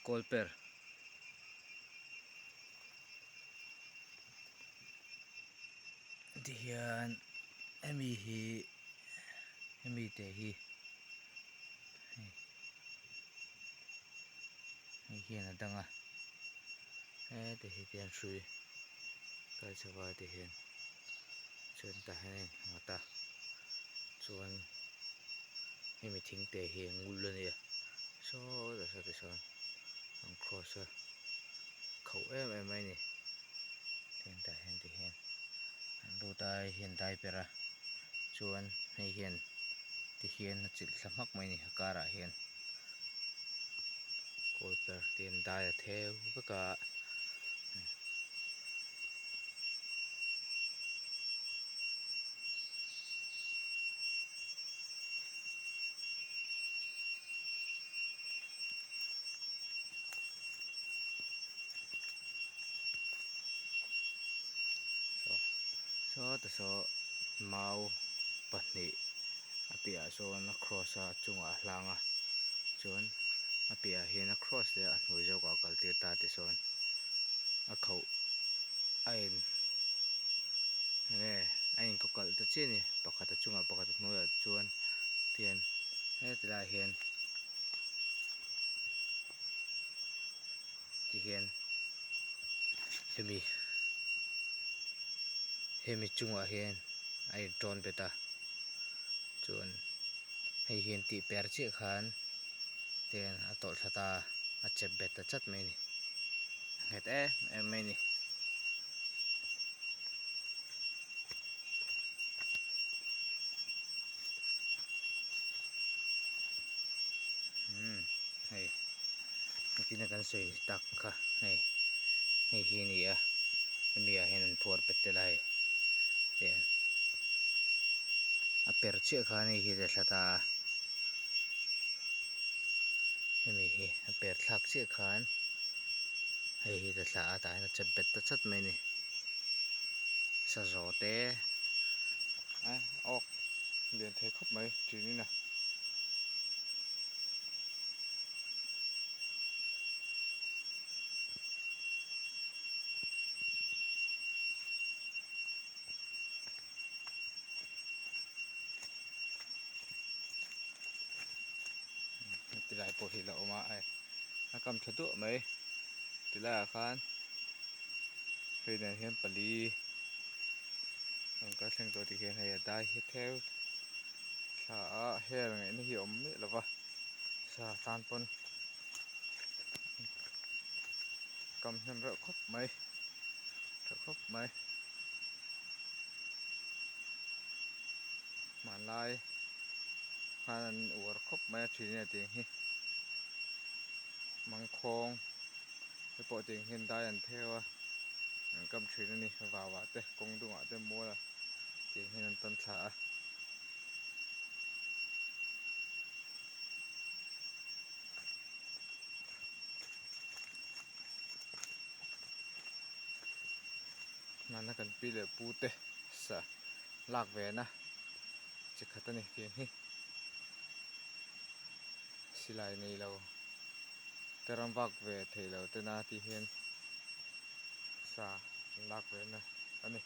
Kawlper. Tihian hemi hi hemi te hi hei hei hian a dang a heti hi tihian hrui kal chho a tihian chuan tah hian a innghat a chuan hemi thing te hi a ngul a nia saw tah saw ti sawn an cross a khauh em em mai a ni tin tah hian ti hian an lut a hei hian dai per a chuan hei hian ti hian a chilh thla hmak mai a ni a karah hian kawl per te an dai a theu vek a. Sawta saw mau pahnih a piahah sawn a cross a a chungah a hlang a chuan a piahah hian a cross leh a hnuai zawkah a kal tir ta tisawn a khauh a in enge a in kaw kalh ta chiah a ni pakhat a chungah pakhat a hnuaiah chuan tihian heti laiah hian tihian hemi hemi chungah hian a in tawn bet a chuan hei hian tih per chiah khan tihian a tawlh thla ta a chep bet ta chat mai a ni a nghet em em mai a ni. Umm hei nichina kan sawi tak kha hei hei hi a ni a hemi ah hian an phuar pet tel a hei tihian a per chiah khan hei hi a thla ta a hemi hi a per thlak chiah khan hei hi a thla a tah hian a chep bet ta chat mai a ni sazaw te a awk lian thei khawp mai ṭin in a. Ti lai pawh hi la awm a hei a kam tha duah mai ti laiah khan hei nen hian pali rawn kal thleng tawh tih hian hei a dai hi theu thla a hel ngaihna hi a awm miah lo va sa tan pawn kam hnem reuh khawp mai tha khawp mai hmanlai khan an uar khawp mai a thin a tiang hi mangkhawng te pawh tiang hian dai an theu a an kam thin a ni vau ah te kawng dungah te mual ah tiang hian an tan thla a. Hmana kan pi leh pu te sa lak ve na chi khat a ni tiang hi silai nei lo te ram vak ve thei lo te na tih hian sa an lak ve na a ni.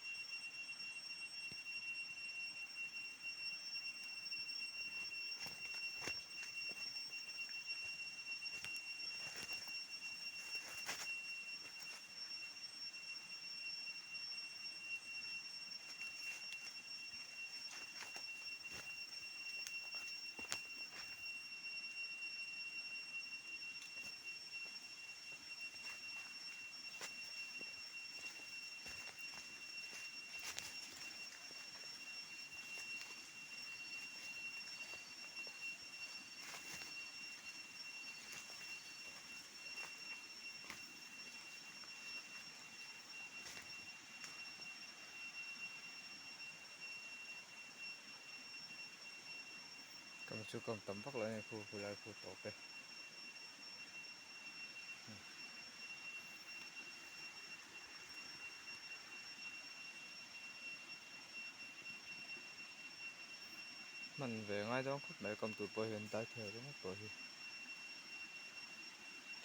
Kam chu kam tam vak lo a ni khu khu lai khu tawp e. Hman ve ngai dawn khawp mai kam tur pawh hian dai thei ringawt pawh hi.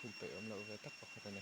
Thil peih awm loh ve tak pakhat a ni.